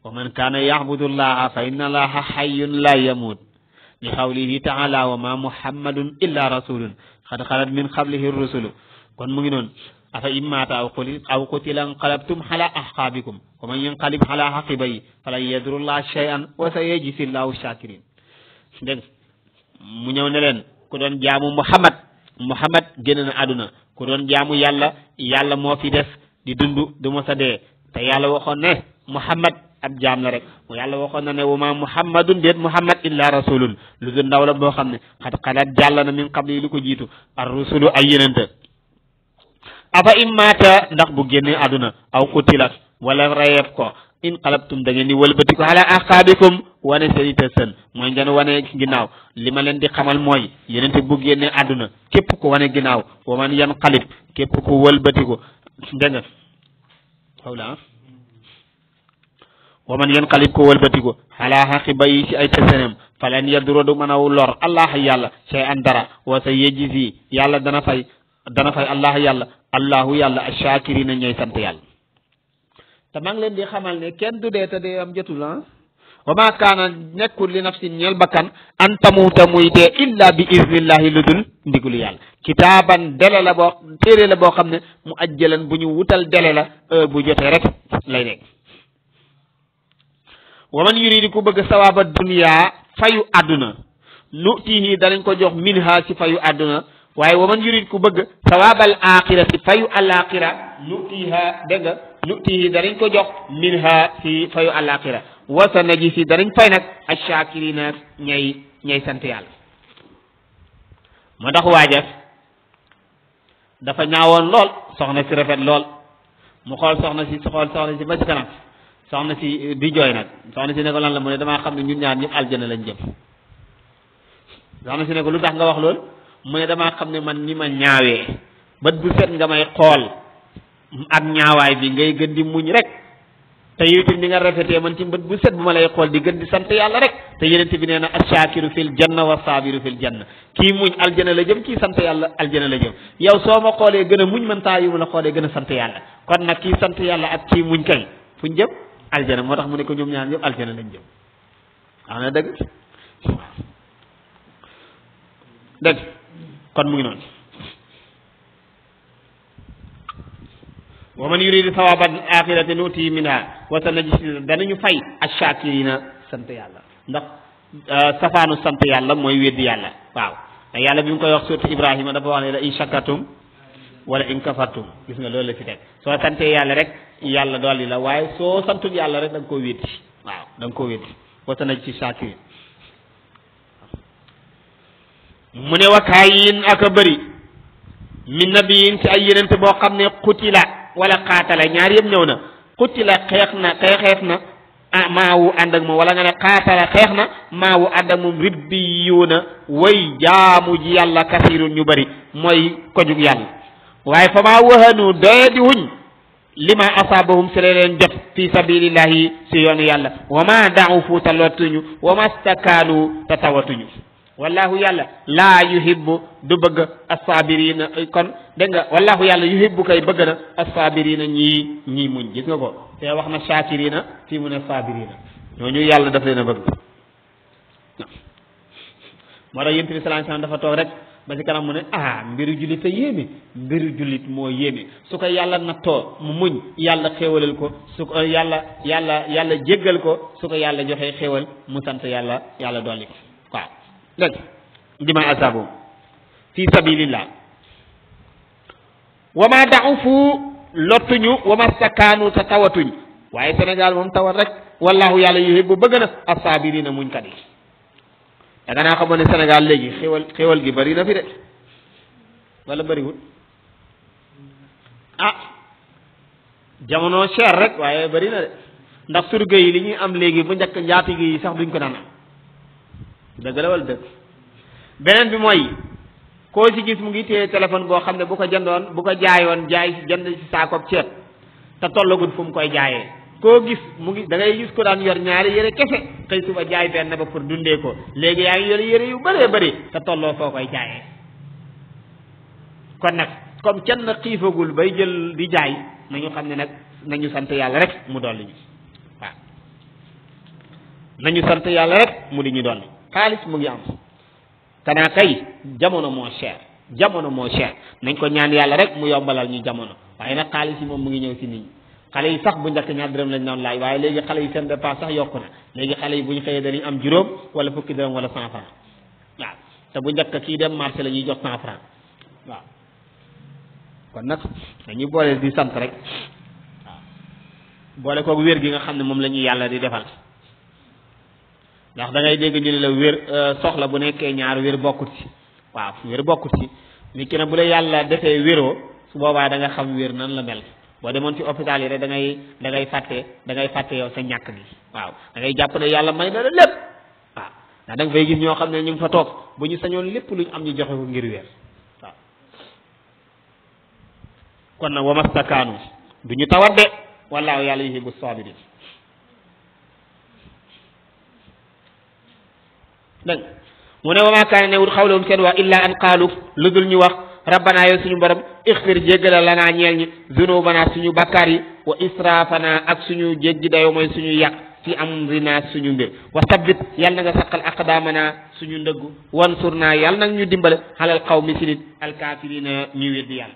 wa man kaana ya'budu Allaha fa inna Allaha hayyun la yamut li qawlihi ta'ala wa ma Muhammadun illa rasulun qad khalat min qablihi rusulu kon mu ngi noonu afa immaata aw qutila inqalabtum ala ahqaabikum wa man yanqalib ala aqibayhi falan yadurrullaha shay'an wa sayajzi llahu shakirin dégg mu ñëw ne leen ku doon jaamu Muhammad génn na àdduna ku doon jaamu yàlla moo fi des di dund du mos a dee te yàlla waxoon ne Muhammad ab jaam la rek yàlla waxoon na ne wa ma Muhammadun déet Muhammad illa rasulun lu dul ndaw la boo xam ne xat xalaat jàll na min qabli lu ko jiitu ar rusulu ay yenente afa immaata ndax bu génnee àdduna aw qutilat wala rayeb ko in qalabtum da ngeen di wëlbati ko ala aqaabikum wane seeni tësën mooy ngeen wane ginnaaw li ma leen di xamal mooy yenente bu génnee àdduna képp ku wane ginnaaw wa man yanqalib képp ku wëlbati ko dégg nga xawla wa man yanqalib ko wëlbati ko ala aqibayhi ci ay tësënam falan yadurra du mën a lor allah yàlla shay'an dara wa sayajzi yàlla dana fay allah yàlla allahu yàlla ashakirina ñooy sant yàlla te maa ngi leen di xamal ne kenn du dee te dee am jotul wa ma kaana nekkul li nafsin ñeel bakkan an tamuuta muy dee illa bi iznillahi lu dul ndigulu yàlla kitaaban dele la boo téere la boo xam ne mu ajjalan bu ñu wutal dele la heure bu jotee rek lay nekk wa man yuridi ku bëgg sawaaba dunya fayu àdduna nutihi danañ ko jox minha ci fayu àdduna waaye wa man yurid ku bëgg sawaabal axirati fayu alaxira nutiha dégg nga nutihi danañ ko jox minha ci fayu alaxira wasa naji si danañ fay nag ashakirina ñay sant yàlla moo tax waaja dafa ñaawoon lool soxna si rafet lool mu xool soxna si ba ci kanam soxna si di jooy nag soxna si ne ko lan la mu ne damaa xam ne ñun ñaar ñëpp aljana lañ jëm soxna si ne ko lu tax nga wax lool mu ne damaa xam ne man ni ma ñaawee bët bu set nga may xool ak ñaawaay bi ngay gën di muñ rek te yow itam ni nga rafetee man ci bët bu set bu ma lay xool di gën di sant yàlla rek te yenente bi nee na ash-shakiru fil janna wa sabiru fil janna kii muñ aljana la jëm kii sant yàlla aljana la jëm yow soo ma xoolee gën a muñ man taa yu ma la xoolee gën a sant yàlla kon nag kii sant yàlla ak kii muñ kay fuñ jëm aljana moo tax mu ne ko ñoom ñaar ñëpp aljana lañ jëm wax na dëgg dëgg kon mu ngi noonu wa man yuridu thawaba al-akhirati nuti minha wa sanajzi danañu fay ash-shakirina sant yàlla ndax safaanu sant yàlla mooy weddi yàlla waaw te yàlla bi mu koy wax surtout Ibrahima dafa wax ne la in shakartum wala in kafartum gis nga loolu la fi teg soo santee yàlla rek yàlla dolli la waaye soo santul yàlla rek da nga koo weddi waaw da nga koo weddi wa sanajzi shakirin mu ne wakaayin ak a bëri min nabiyin ci ay yenente boo xam ne qutila wala xaatala ñaar yëpp ñëw na qutila xeex na maawu ànd ak moom wala nga ne xaatala xeex na maawu ànd ak moom ribbiyuuna way jaamu ji yàlla kasirun ñu bëri mooy kojug yàlla waaye fa maa wahanu doyadi wuñ lima asaabahum si leen jot fi sabilillahi si yoonu yàlla wa ma daaw fuuta lottuñu wa ma stakaanu te tawatuñu wallahu yàlla laa yuhibbu du bëgg as-sabirina kon dégg nga wallahu yàlla yuhibbu kay bëgg na as-sabirina ñii muñ gis nga ko te wax na shakirina fii mu ne sabirina ñooñu yàlla daf leen a bëgg moo tax yonent bi sallallahu alayhi wasallam dafa toog rek ba ci kanam mu ne mbiru jullit a yéeme mbiru jullit moo yéeme su ko yàlla nattoo mu muñ yàlla xéewalal ko su ko yàlla jéggal ko su ko yàlla joxee xéewal mu sant yàlla dolli ko waaw dégg dima asabu fi sabilillah wa ma da'ufu lottuñu wa ma stakaanu te tawatuñ waaye Sénégal moom tawat rek wallahu yàlla yuhibbu bëgg na as-sabirina muñ kat yi da nga naa xamoon ne Sénégal léegi xéwal gi bëri na fi de wala bëriwul jamono cher rek waaye bëri na de ndax surga yi li ñuy am léegi bu njëkk njaatige yi sax duñ ko daan am dëgg la wala dëgg beneen bi mooy koo ci gis mu ngi téye téléphone boo xam ne bu ko jaayoon jënd ci saakob ceeb te tollagul fu mu koy jaayee koo gis mu ngi da ngay gis ko daan yor ñaari yére kese xëy suba jaay benn ba pour dundee ko léegi yaa ngi yor yére yu bëree bëri te tolloo foo koy jaayee kon nag comme kenn xiifagul bay jël di jaay nañu xam ne nag nañu sant yàlla rek mu dolli ñu waaw nañu sant yàlla rek mu di ñu dolli xaalis mu ngi am kanaa kay jamono moo cher nañ ko ñaan yàlla rek mu yombalal ñu jamono waaye nag xaalis yi moom mu ngi ñëw ci nit ñi xale yi sax bu njëkk ñaar dërëm lañ doon laaj waaye léegi xale yi seen dépense sax yokku na léegi xale yi bu ñu xëyee dañuy am juróom wala fukki dërëm wala 100 francs waaw te bu njëkk kii dem marché la ñuy jox 100 francs waaw kon nag dañuy boole di sant rek waaw boole koog wér gi nga xam ne moom la ñuy yàlla di defal ndax da ngay dégg ñu ne la wér soxla bu nekkee ñaar wér bokkut ci waaw wér bokkut ci nit ki ne bu la yàlla defee wéroo su boobaa da nga xam wér nan la mel boo demoon ci hôpital yi rek da ngay fàtte yow sa ñàkk gi waaw da ngay jàpp ne yàlla may na la lépp waaw ndax da nga fay gis ñoo xam ne ñu ngi fa toog bu ñu sañoon lépp luñ am ñu joxe ko ngir wér waaw kon nag wa mastakaanu du ñu tawat de wallaahu yàlla yuhibbu sabirin dégg mu ne wa maa kaana newut xawlahum seen wax illa an qaalu lu dul ñu wax rabbana yow suñu borom ixfir jéggala lanaa ñeel ñi zunubana suñu bakkaar yi wa israfana ak suñu jéggi dayo mooy suñu yàq fi amrina suñu mbir wa sabbit yàlla na nga saqal aqdamana suñu ndëggu wansurna yàlla nag ñu dimbale xalal qawmi si nit alkafirina ñu weddi yàlla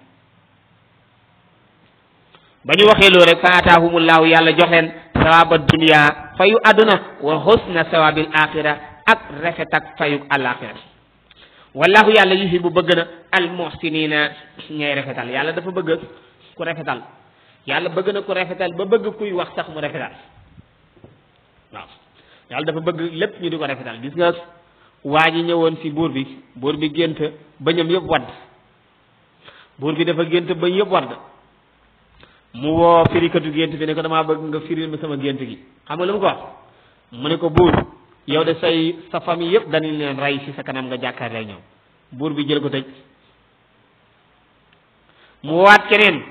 ba ñu waxee loolu rek fa ataahumullahu yàlla jox leen sawaba dunya fayu àdduna wa husna sawabil axira ak rafet ak fayuk alaxira wallahu yàlla yuhibbu bëgg na al muhsinina ñay rafetal yàlla dafa bëgg ku rafetal yàlla bëgg na ku rafetal ba bëgg kuy wax sax mu rafetal waaw yàlla dafa bëgg lépp ñu di ko rafetal gis nga waa ji ñëwoon ci buur bi gént bañam yëpp wadd buur bi dafa gént bañ yëpp wadd mu woo firikatu gént bi ne ko damaa bëgg nga firil ma sama gént gi xam nga lu mu ko wax mu ne ko buur yow de sa famille yëpp dañu leen rey ci sa kanam nga jàkkaarloo ñoom buur bi jël ko tëj mu waat keneen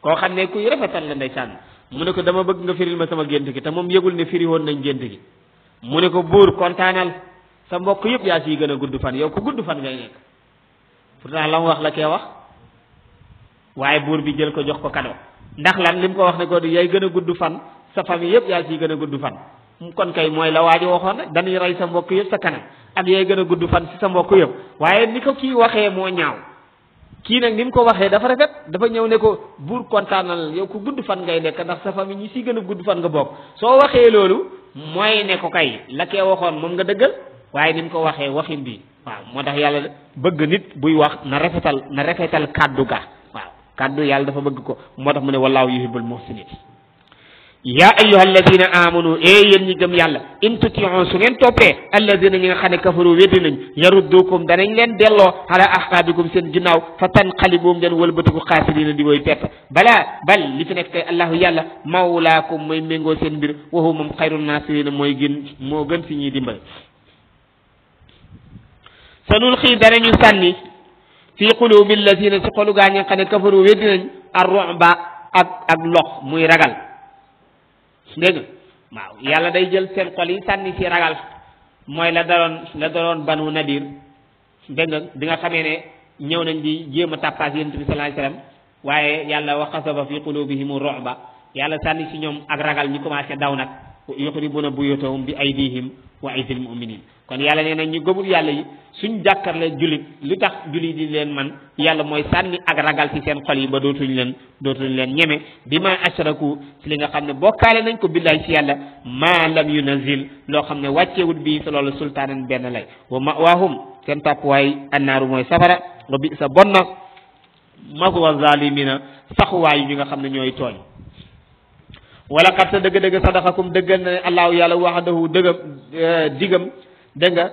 koo xam ne kuy rafetal la ndeysaan mu ne ko dama bëgg nga firil ma sama gént gi te moom yëgul ne firi woon nañ gént gi mu ne ko buur kontaanal sa mbokk yëpp yaa ciy gën a gudd fan yow ku gudd fan ngay nekk pourtant la mu wax la kee wax waaye buur bi jël ko jox ko cadeau ndax lan li mu ko wax ne ko di yaay gën a gudd fan sa famille yëpp yaa ciy gën a gudd fan kon kay mooy la waa ji waxoon rek dañuy rey sa mbokk yëpp sa kanam ak yaay gën a gudd fan si sa mbokk yëpp waaye ni ko kii waxee moo ñaaw kii nag ni mu ko waxee dafa rafet dafa ñëw ne ko buur kontaanal yow ku gudd fan ngay nekk ndax sa famille ñi si gën a gudd fan nga bokk soo waxee loolu mooy ne ko kay la kee waxoon moom nga dëggal waaye ni mu ko waxee waxin bi waaw moo tax yàlla bëgg nit buy wax na rafetal kàddu ga waaw kàddu yàlla dafa bëgg ko moo tax mu ne wallaahu yuhibbul muhsinin yaa ayyuha alladina amanu yéen ñi gëm yàlla in tutiu su ngeen toppee alladina ñi nga xam ne kafaru weddi nañ yaruddukum danañ leen delloo ala ahqaabikum seen ginnaaw fa tanqalibu ngeen wëlbatiku xaasirina di woy perte bal li fi nekk kay allahu yàlla mawlaakum mooy méngoo seen mbir wa huwa moom xayrun naasirina moo gën si ñuy dimbal sanulqi danañu sànni fi qulubi alladina si xolu gaa ñi nga xam ne kafaru weddi nañ ar-ru'ba ak lox muy ragal dégg nga waaw yàlla day jël seen xol yi sànni ci ragal mooy la daloon banu nadir dégg nga bi nga xamee ne ñëw nañ di jéem a tàppaas yonent bi sallallahu alayhi wasallam waaye yàlla wa xasafa fi qulubihim ru'ba yàlla sànni ci ñoom ak ragal ñu commencé daw nag yuxribuna buyutahum bi aydihim wa aydil mu'minin kon yàlla nee na ñu gëmul yàlla yi suñ jàkkarle jullit lu tax jullit di leen man yàlla mooy sànni ak ragal ci seen xol yi ba dootuñ leen ñeme bi ma ashraku ci li nga xam ne bokkaale nañ ko billaay ci yàlla ma lam yunazil loo xam ne wàcceewut bii sa loolu sultaanan benn lay wa ma'waahum seen tàppuwaay annaaru mooy safara wa bi sa bon na maswa zalimina saxuwaay ñi nga xam ne ñooy tooñ wala xat sa dëgg-dëgg sadaqakum dëggal na ne allahu yàlla waxdahu digam dégg nga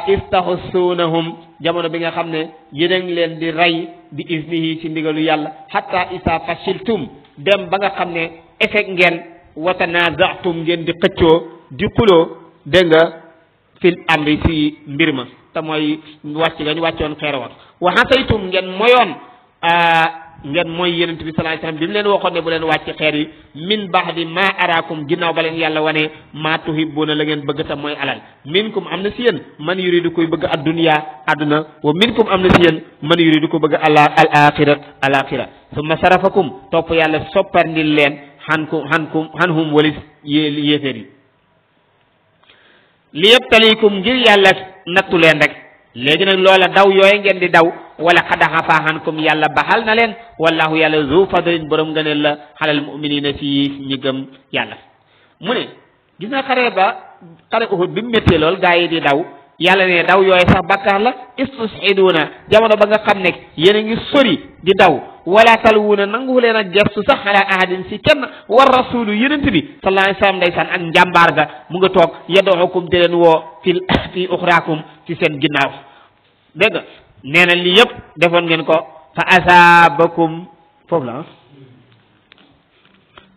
istaxusunahum jamono bi nga xam ne yéen leen di rey bi iznihi ci ndigalu yàlla hatta isa fashiltum dem ba nga xam ne échec ngeen wa tanazatum ngeen di xëccoo di xuloo dégg nga fil amri si mbir ma te mooy wàcc nga ñu wàccoon xeerawat wa hasaytum ngeen moyoon ngeen mooy yonent bi sallallahu alayhi wasallam bi mu leen waxoon ne bu leen wàcc xeer yi min ba'di ma araakum ginnaaw ba leen yàlla wane ma tuhibbuna la ngeen bëgg tam mooy alal minkum am na si yéen man yuridu koy bëgg ad-dunya àdduna wa minkum am na si yéen man yuridu ko bëgg al axira summa sarafakum topp yàlla soppandil leen hanhum walis yéeféer yi li yabtalikum ngir yàlla nattu leen rek léegi nag loola daw yooye ngeen di daw wala xad afaa ankum yàlla baxal na leen wallahu yàlla zu fadlin borom ngëneel la xalal muminina ci ñi gëm yàlla mu ne gis nga xare Uhud bi mu méttee lool gaa yi di daw yàlla ne daw yooye sax bakkaar la istusxiduuna jamono ba nga xam ne yéen a ngi sori di daw wala talwuuna nangu leen a gestu sax ala ahadin si kenn war rasulu yonent bi sallallahu alayhi wasallam ndeysaan ak njàmbaar ga mu nga toog yad'ukum di leen woo fi uxraakum ci seen ginnaaw dégg nga nee na lii yëpp defoon ngeen ko fa asaabakum foofu la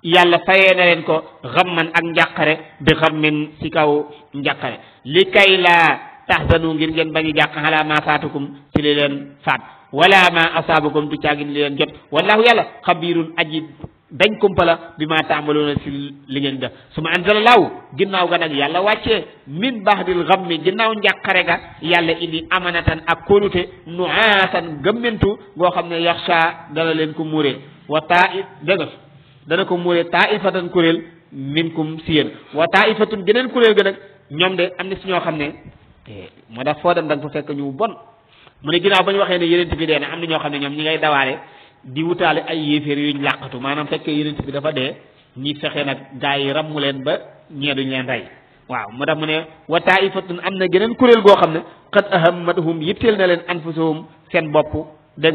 yàlla fayee na leen ko xamman ak njàqare bi xammin ci kaw njàqare li kay laa tahzanu ngir ngeen bañu jàq ala ma faatukum ci li leen faat wala ma asaabakum du caagin li leen jot wallahu yàlla xabirun aji dañ kumpala bi ma taamaloona si li ngeen def suma anzalallahu ginnaaw ga nag yàlla wàccee min bahdil ghammi ginnaaw njàqare ga yàlla indi amanatan ak kóolute nuaasan gëmmentu goo xam ne yaxsha dana leen ko muuree wa taif dëgg dana ko muuree taifatan kuréel minkum si yéen wa taifatun geneen kuréel ga nag ñoom de am na si ñoo xam ne moo tax foo dem da nga fa fekk ñu bon mu ne ginnaaw ba ñu waxee ne yeneen bi dee na am na ñoo xam ne ñoom ñi ngay dawaale di wutaale ay yéeféer yuñ làqatu maanaam fekkee yeneen bi dafa dee ñi fexe nag gaa yi rammu leen ba ñee duñ leen rey waaw moo tax mu ne wa taifatun am na geneen kuréel goo xam ne qad ahammathum yitteel na leen anfusuhum seen bopp dégg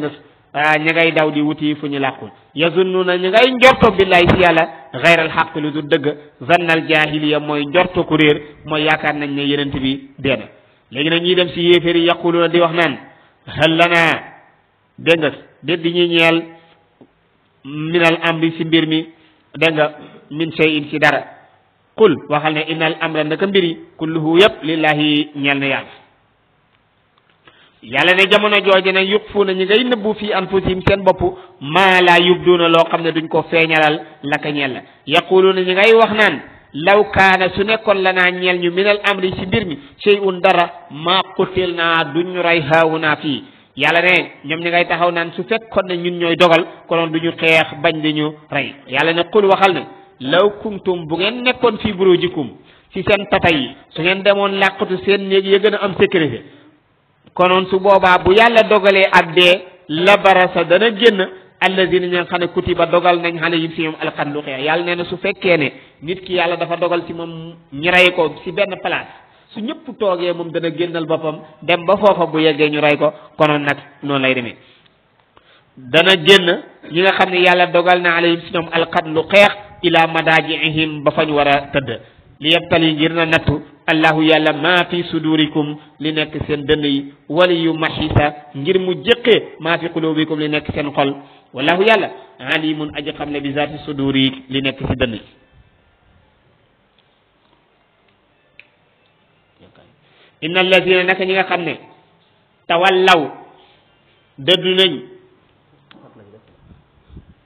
nga ña ngay daw di wuti fu ñu làqul yazunnuna ña ngay njorto billahi si yàlla xayral xaq lu du dëgg zannal jahiliya mooy njorto ku réer mooy yaakaar nañ ne yeneen bi dee na léegi nag ñuy dem si yéeféer yi yaquluna di wax naan hal lana dégg nga déet di ñuy ñeel minal amri si mbir mi dégg nga min shay'in si dara qul waxal ne innal amra naka mbiri kulluhu yëpp lillahi ñeel na yàlla yàlla ne jamono jooju nag yuxfuuna ñi ngay nëbbu fii anfusihim seen bopp maa laa yubduuna loo xam ne duñ ko feeñalal laka ñeel la yaquluuna ñi ngay wax naan law kaana su nekkoon la naa ñeel ñu minal amri ci mbir mi shay'un dara maa qutil naa duñu rey haahunaa fii yàlla ne ñoom ñi ngay taxaw naan su fekkoon ne ñun ñooy dogal konoon duñu xeex bañ di ñu rey yàlla ne qul waxal ne law kuntum bu ngeen nekkoon fii burujikum ci seen tata yi su ngeen demoon làqatu seen néeg ya gën a am sécurité konoon su boobaa bu yàlla dogalee ak dee la barasa dana génn alladina ñi nga xam ne kutiba dogal nañ alayhim si ñoom alqatlu xeex yàlla nee na su fekkee ne nit ki yàlla dafa dogal ci moom ñu rey ko ci benn place su ñëpp toogee moom dana génnal boppam dem ba foofa bu yeggee ñu rey ko konoon nag noonu lay demee dana génn ñi nga xam ne yàlla dogal na alayhim si ñoom alqatlu xeex ila madajiihim ba fañ war a tëdd li yebtali ngir na nattu allahu yàlla maa fi sudurikum li nekk seen dënn yi wali yu mahisa ngir mu jëqee maa fi qulubikum li nekk seen xol wallahu yàlla alimun aji xam ne bi zaati suduri li nekk si dënn yi inna alladina naka ñi nga xam ne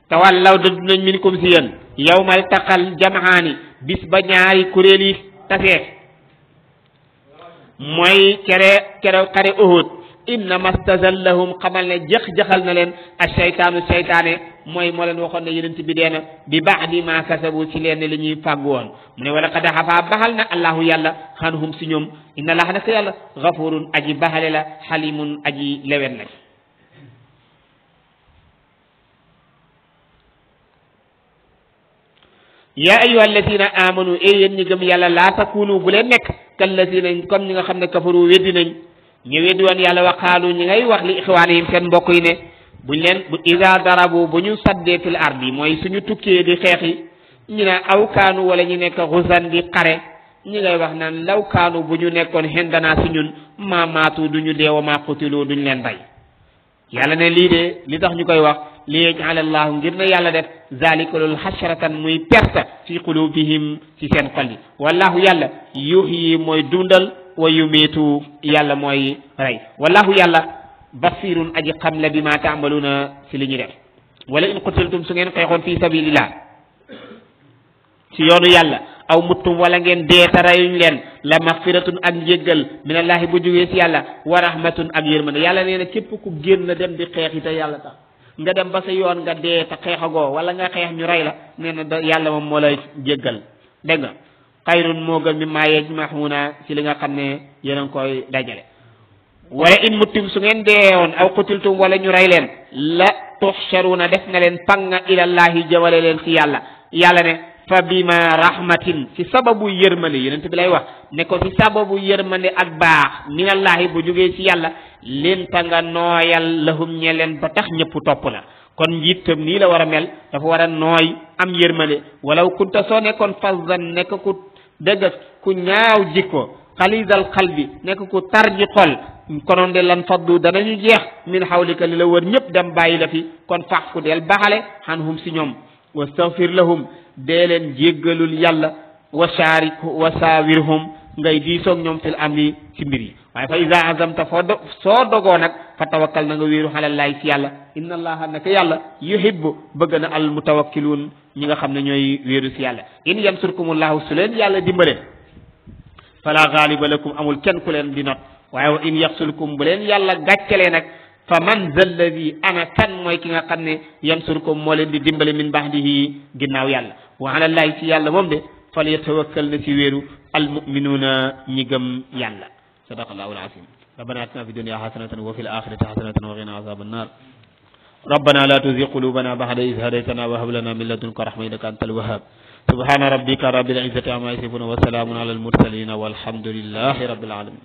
tawallaw dëddu nañ minkum si yéen yawmal taqal jamaani bis ba ñaari kuréel yi tasee mooy kere xare Uhud innama stazallahum xamal ne jëx-jëxal na leen asheytaanu seytaane mooy moo leen waxoon ne yenent bi deena bi ba'di ma kasabu ci leen li ñuy fàgg woon mu ne wala qad xafaa baxal na allahu yàlla xanhum si ñoom inna allaha naka yàlla gafurun aji baxale la xalimun aji lewen la yaa ayyuha alladina amanu e yéen ñi gëm yàlla laa takunu bu leen nekk kalladina comme ñi nga xam ne kafaru weddi nañ ñu weddi woon yàlla waqaalu ñi ngay wax li ixwaanihim seen mbokk yi ne buñ leen bu ida darabu bu ñu saddee fil ardi mooy suñu tukkee di xeex yi ñu ne aw kaanu wala ñu nekk xusan di xare ñi ngay wax naan law kaanu bu ñu nekkoon xendana si ñun ma maatu duñu dee wa ma qutilu duñ leen rey yàlla ne lii de li tax ñu koy wax li yaj'al allahu ngir na yàlla def zalika loolu hasratan muy perte fi qulubihim ci seen xol yi wallahu yàlla yuhyi mooy dundal wa yumiitu yàlla mooy rey wallahu yàlla basirun aji xam la bi ma taamaluuna si li ñu def wala in qutiltum su ngeen xeexoon fi sabilillah si yoonu yàlla aw muttum wala ngeen dee te reyuñ leen la magfiratun ak njéggal minallahi bu jógee si yàlla wa rahmatun ak yërmande yàlla nee na képp ku génn dem di xeex yi te yàlla tax nga dem ba sa yoon nga dee te xeexagoo wala nga xeex ñu rey la nee na yàlla moom moo lay jéggal dégg nga xayrun moo gën mi maa yajmahuuna ci li nga xam ne yéen a ngi koy dajale wala in muttum su ngeen deewoon aw qutiltum wala ñu rey leen la tuhsharuuna def na leen panga ilallahi jëmale leen ci yàlla yàlla ne fa bima rahmatin ci sababu yërmande yonent bi lay wax ne ko ci sababu yërmande ak baax minallahi bu jógee ci yàlla leen ta nga nooyal lahum ñe leen ba tax ñëpp topp la kon njiitam nii la war a mel dafa war a nooy am yërmande walaw kunta soo nekkoon fazzan nekk ku dëgg ku ñaaw jikko xalisal qalbi nekk ku tar ji xol konoon de lan faddu danañu jeex min hawlika li la wër ñëpp dem bàyyi la fi kon fax ku del baxale hanhum si ñoom wastaghfir lahum dee leen jéggalul yàlla wa saawirhum ngay diisoog ñoom fil amri ci mbir yi waaye fa iza azamta soo dogoo nag fa tawakkal na nga wéeru xalallaay si yàlla inna allaha naka yàlla yuhibbu bëgg na al mutawakkiluun ñi nga xam ne ñooy wéeru si yàlla in yansurkumullahu su leen yàlla dimbale fala gaaliba lakum amul kenn ku leen di not waaye wa in yaxsulkum bu leen yàlla gàccalee nag fa man zal ladi ana kan mooy ki nga xam ne yansurkum moo leen di dimbale min ba'dihi ginnaaw yàlla wa alallahi si yàlla moom de fal yatawakkal na si wéeru almuminuuna ñi gëm yàlla sadaqallahu alazim rabbana atina fi dunya hasanatan wa fil akhirati hasanatan wa qina azaban nar ربنا لا تزغ قلوبنا بعد إذ هديتنا وهب لنا من لدنك رحمة إنك أنت الوهاب سبحان ربك رب العزة عما يصفون وسلام على المرسلين والحمد لله رب العالمين